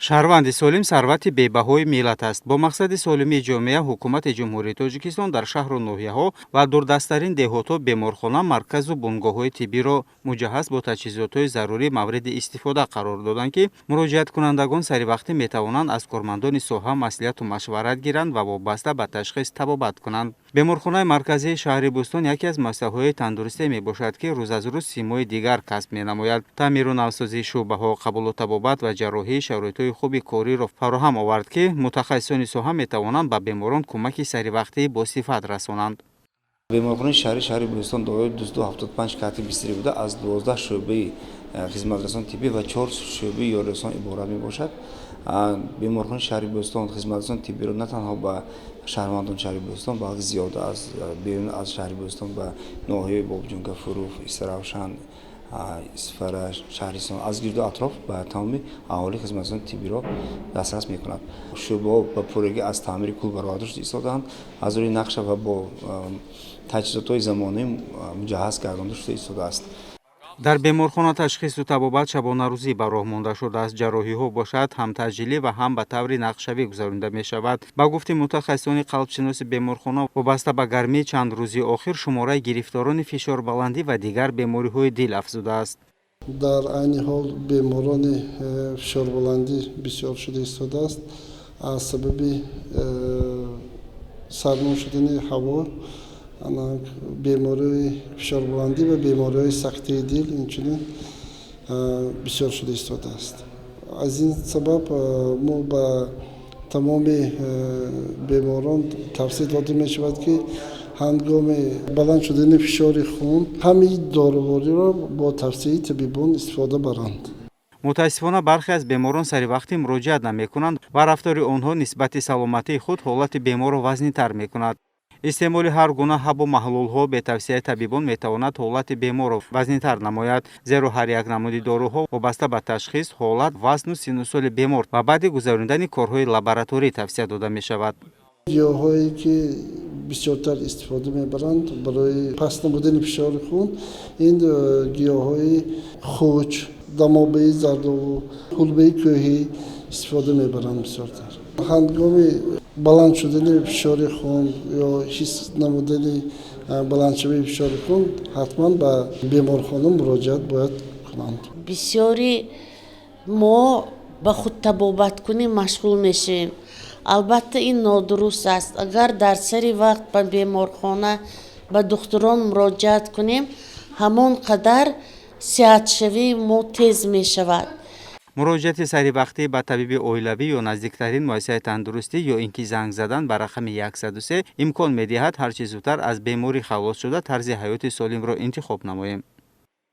Шаҳрванди солим сарвати бебаҳои миллат аст. Бо мақсади солимии ҷомеа ҳукумати Ҷумҳурии Тоҷикистон дар шаҳру ноҳияҳо ва дурдасттарин деҳотҳо беморхона, марказу бунгоҳҳои тиббиро муҷаҳҳаз бо таҷҳизотҳои зарурӣ мавриди истифода қарор доданд, ки муроҷиаткунандагон саривақтӣ метавонанд аз кормандони соҳа маслиҳату машварат гиранд ва вобаста ба ташхис табобат кунанд. Беморхонаи марказии шаҳри Бӯстон яке аз муассисаҳои тандурустӣ мебошад, ки рӯз аз рӯз симои дигар касб менамояд. Таъмиру навсозии шӯъбаҳо, қабулу табобат ва ҷарроҳӣ шароитҳои хуби кориро фароҳам овард, ки мутахассисони соҳа метавонанд ба беморон кӯмаки саривақтии босифат расонанд. Беморхонаи шаҳри шаҳри Бӯстон дорои 275 кати бистарӣ буда, аз 12 шӯъбаи хизматрасони тиббӣ ва чор шӯъбаи ёрирасон иборат мебошад. Беморхонаи шаҳри Бӯстон хизматрасони тиббиро на танҳо ба шаҳрвандони шаҳри Бӯстон, балки зиёда аз берун аз шаҳри Бӯстон, ба ноҳияи Бобоҷон Гафуров, Истаравшан, Исфара, Шаҳристон, аз гирду атроф ба тамоми аҳолӣ хизматрасони тиббиро дастрас мекунад. Шӯъбаҳо ба пуррагӣ аз таъмири кул бароварда шуда истодаанд, аз рӯи нақша ва бо таҷҳизотҳои замонавӣ муҷаҳҳаз гардонда шуда истодааст. Дар беморхона ташхису табобат шабонарӯзӣ ба роҳ монда шудааст. Ҷарроҳиҳо бошад, ҳам таъҷилӣ ва ҳам ба таври нақшавӣ гузаронида мешавад. Ба гуфти мутахассисони қалбшиноси беморхона, вобаста ба гармии чанд рӯзи охир шумораи гирифторони фишорбаландӣ ва дигар бемориҳои дил афзудааст. Дар айни ҳол беморони фишорбаландӣ бисёр шуда истодааст. Аз сабаби сармо шудани ҳаво бемориҳои фишорбаландӣ ва бемориҳои сахтии дил инчунин бисёр шуда истодааст. Аз ин сабаб мо ба тамоми беморон тавсия дода мешавад, ки ҳангоми баланд шудани фишори хун ҳамаи дорувориро бо тавсияи табибон истифода баранд. Мутаассифона, бархе аз беморон саривақтӣ муроҷиат намекунанд ва рафтори онҳо нисбати саломатии худ ҳолати беморро вазнинтар мекунад. Истеъмоли ҳар гуна ҳабу маҳлулҳо бе тавсияи табибон метавонад ҳолати беморро вазнинтар намояд, зеро ҳар як намуди доруҳо вобаста ба ташхис, ҳолат, вазну синну соли бемор ва баъди гузаронидани корҳои лабораторӣ тавсия дода мешавад. Гиёҳҳое ки бисёртар истифода мебаранд барои паст намудани фишори хун, ин гиёҳҳои хуч, дамобаи зардолу, ҳулбаи кӯҳӣ истифода мебаранд бисёртар. Ҳангоми баланд шудани фишори хун ё ҳис намудани баландшавии фишори хун ҳатман ба беморхона муроҷиат бояд кунанд. Бисёри мо ба худтабобаткунӣ машғул мешавем. Албатта, ин нодуруст аст. Агар дар сари вақт ба беморхона, ба духтурон муроҷиат кунем, ҳамон қадар сиҳатшавии мо тез мешавад. Муроҷиати саривақтӣ ба табиби оилавӣ ё наздиктарин муассисаи тандурустӣ ё ин ки занг задан ба рақами 103 имкон медиҳад, ҳарчи зудтар аз беморӣ халос шуда, тарзи ҳаёти солимро интихоб намоем.